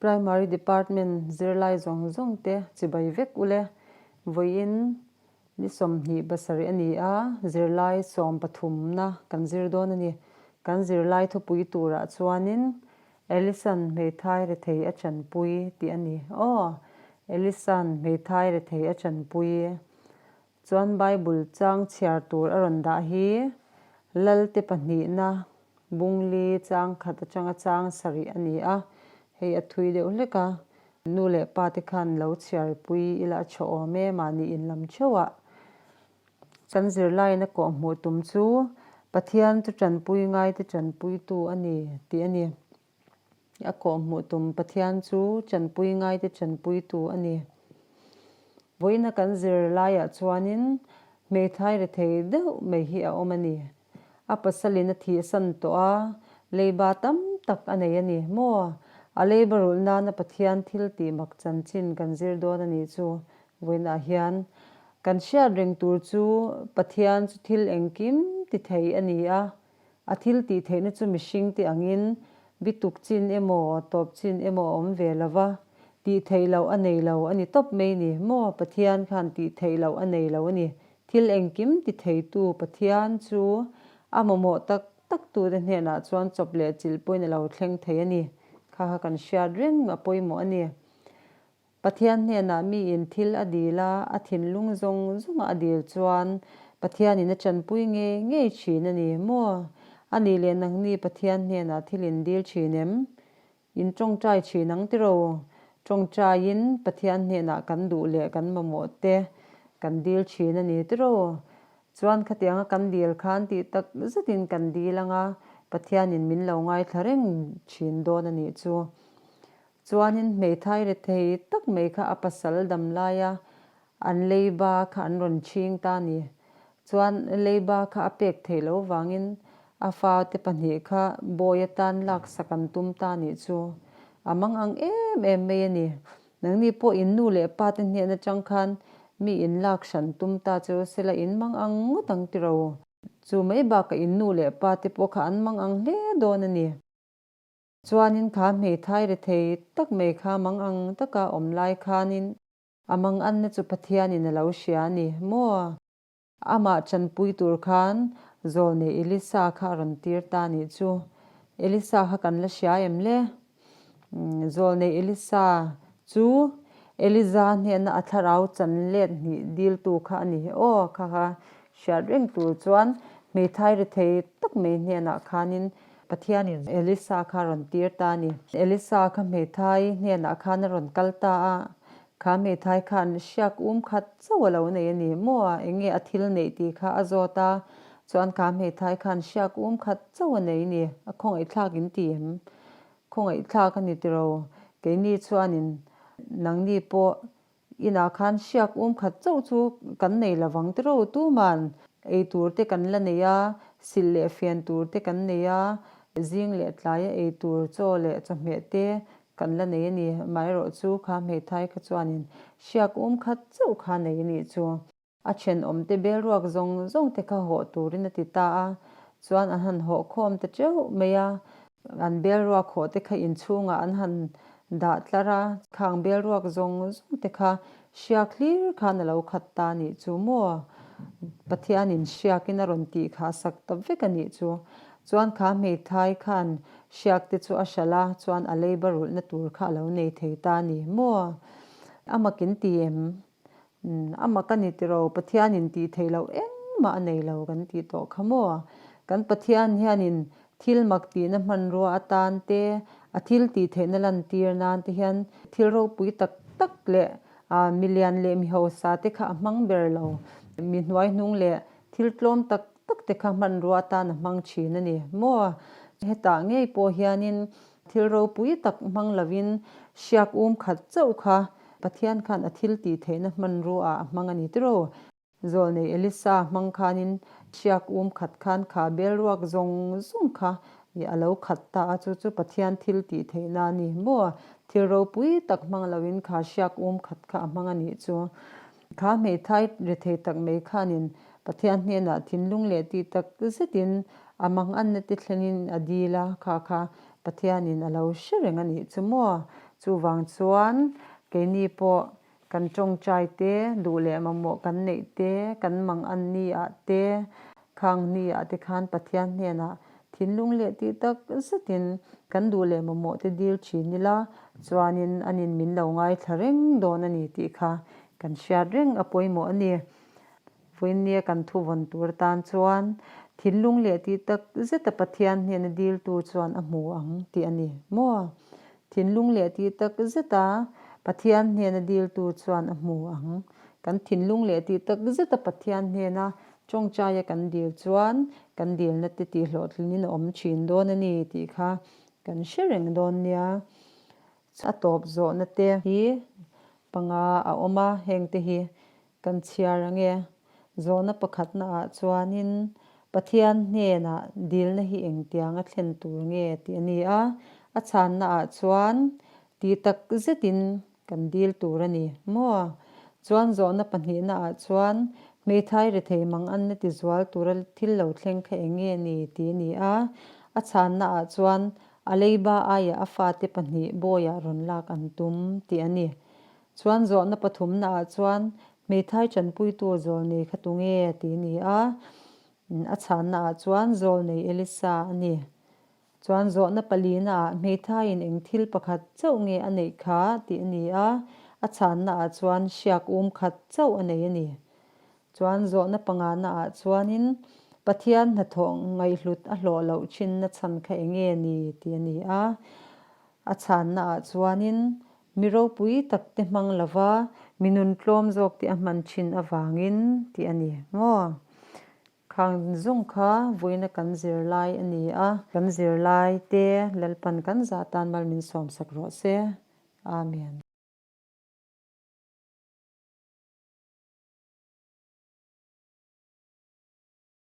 Primary Department zirlai zawng zawng te chibai vek ule. Vawiin ni 27 a ni a, zirlai sawmpathumna kan zir dawn a ni. Kan zirlai thupui turah chuanin Elisan hmeithai rethei a chanpui tih a ni. Aw, Elisan hmeithai rethei a chanpui. Chuan Bible chang chhiar tur a rawn dah hi Lalte pahnihna bungli chang khat atanga chang sarih a ni a, hei a thui deuh hlek a, nu leh pa te khan lo chhiarpui ila a tha awm e mahni inlam theuhah. Kan zirlaiin a kawhhmuh tum chu Pathian chu tanpui ngaite tanpuitu a ni tih a ni. A kawhhmuh tum Pathian chu tanpui ngaite tanpuitu a ni. Vawiina kan zir laiah chuanin hmeithai rethei deuh mai hi a awm a ni. A pasalin a thihsan tawh a, leiba tam tak a nei a ni maw? A leiba rulh nana Pathian thil tih mak chanchin kan zir dawn a nih chu vawiinah hian. Kan hriat reng tur chu Pathian chu thil engkim ti thei a ni a, A thil tih theihna chu mihringte angin bituk chin emaw, tawp chin emaw a awm ve lo va, tih theih loh a nei lo a ni tawp mai ni maw? Pathian khan tih theih loh a nei lo a ni. Thil engkim ti theitu Pathian chu a mamawh tak tak tute hnenah chuan chawp leh chilh pawhin a lo thleng thei a ni. Kha kha kan hriat reng a pawimawh a ni. Pathian hnenah miin thil a dil a, a thinlung zawng zawnga a dil chuan Pathianin a chanpui ngei ngei thin a ni maw? A nih leh nangni Pathian hnenah thil in dil thin em? In tawngtai thin ang tiraw? Tawngtaiin Pathian hnenah kan duh leh kan mamawh te kan dil thin a ni tiraw? Chuan khatianga kan dil khan tih tak zetin kan dil anga Pathianin min lo ngaithla reng thin dawn a nih chu. Chuanin hmeithai rethei tak mai kha a pasal dam laia an leiba kha an rawn chhing ta a ni. Chuan leiba kha a pek theih loh vangin a fate pahnih kha bawi atan laksak an tum ta a nih chu. A mang ang em em mai a ni. Nangni pawh in nu leh pa te hnen atang khan mi in lak hran tum ta chu sela in mang ang ngawt ang tiro. Chu mai bakah in nu leh pa te pawh kha an mang ang hle dawn a ni. Chuanin kha hmeithai rethei tak mai kha mang ang taka awm lai khanin a manganna chu Pathianin a lo hria a ni maw? Amah chanpui tur khan zawlnei Elisa kha a rawn tir ta nih chu. Elisa kha kan la hria em le? Zawlnei Elisa chu Eliza hnena a thlarau chan let hnih diltu kha a ni. Aw, kha kha hriat reng tur chuan hmeithai rethei tak mai hnenah khanin Pathianin Elisa kha a rawn tir ta a ni. Elisa kha hmeithai hnenah khan a rawn kal ta a, kha hmeithai khan hriak um khat chauh a lo nei a ni maw? Eng nge a thil neih tih kha a zawt a, chuan kha hmeithai khan hriak um khat chauh a nei a ni. A khawngaihthlak in ti em? Khawngaihthlak a ni tiro. Keini chuanin nangni pawh Inah khan hriak um khat chauh chu kan nei lovang tiraw tuman ei tur te kan la nei a, silh leh fian tur te kan nei a, zing leh tlaia ei tur chaw leh chawhmeh te kan la nei a ni. Amaherawhchu kha hmeithai kha chuanin hriak um khat chauh kha nei a nih chu. A thenawmte bel ruak zawng zawng te kha hawh turin a ti ta a, chuan an han hawh khawm ta teuh mai a. An bel ruak hawh te kha inchhungah an han dah tlar a, khang bel ruak zawng zawng te kha hriak hlir khan a lo khat ta a nih chu maw? Pathianin hriakin a rawn tih kha a sak ta vek a nih chu. Chuan kha hmeithai khan hriak te chu a hralh a, chuan a leiba rulhna tur kha a lo nei thei ta a ni maw? A makin ti em? A mak a ni tiro, Pathianin tih theih loh engmah a nei lo kan tih tawh kha maw? Kan Pathian hianin thil mak tihna hmanrua atan te, a thil tih theihna lantir nan te hian thil ropui tak tak leh milian leh mi hausa te kha a hmang ber lo. Mi hnuaihnung leh thil tlawm tak tak te kha hmanrua atan a hmang thin a ni maw? Hetah ngei pawh hianin Thil ropui tak hmang lovin hriak um khat chauh kha Pathian khan a thil tih theihna hmanrua ah a hmang a ni tiraw? Zawlnei Elisa hmang khanin hriak um khat khan kha bel ruak zawng zawng kha a lo khat ta a, chu chu Pathian thil tih theihna a ni maw? Thil ropui tak hmang lovin kha hriak um khat kha a hmang a nih chu. Kha hmeithai rethei tak mai khanin Pathian hnenah thinlung leh tih tak zetin a manganna te thlengin a dil a, kha kha Pathianin a lo hre reng a nih chu maw? Chuvang chuan keini pawh kan tawngtai te, duh leh mamawh kan neih te, kan mang an ni ah te, khang ni ah te khan Pathian hnenah thinlung leh tih tak zetin kan duh leh mamawh te dil thin ila chuanin anin min lo ngaithla reng dawn a ni tih kha kan hriat reng a pawimawh a ni. Vawiinnia kan thu vawn tur atan chuan thinlung leh tih tak zeta Pathian hnena diltu chuan a hmu ang tih a ni maw? Thinlung leh tih tak zeta Pathian hnena diltu chuan a hmu ang. Kan thinlung leh tih tak zeta Pathian hnena tawngtaia kan dil chuan kan dilna te tihhlawhtlinin a awm thin dawn a ni tih kha kan hre reng dawn nia. A tawp zawhna te hi panga a awm a, hengte hi Kan chhiar ang e. Zawhna pakhatna ah chuanin Pathian hnenah dilna hi engtiang a thlen tur nge tih a ni a, a chhanna ah chuan ti tak zetin kan dil tur a ni maw? Chuan zawhna pahnihna ah chuan hmeithai rethei mang anna ti zual tura thil lo thleng kha eng nge ni tih a ni a, a chhanna ah chuan a leiba aiah a fate pahnih bawiah rawn lak an tum tih a ni. Chuan zawhna pathumna ah chuan hmeithai tanpuitu zawlnei kha tunge tih a ni a, a chhanna ah chuan zawlnei Elisa a ni. Chuan zawhna palina ah hmeithaiin eng thil pakhat chauh nge a neih kha tih a ni a, a chhanna ah chuan hriak um khat chauh a nei a ni. Chuan zawhna pangana ah chuanin Pathian hnathawh ngaihhlut a hlawh loh thinna chhan kha eng nge ni tih a ni a, a chhanna ah chuanin Mi ropui tak te hmang lova mi nun tlawm zawk te a hman thin avangin tih a ni maw? Khang zung kha vuina kan zirlai a ni a. Kan zirlai te Lalpan kan zah tan mal min sawmsak rawh se. Amen.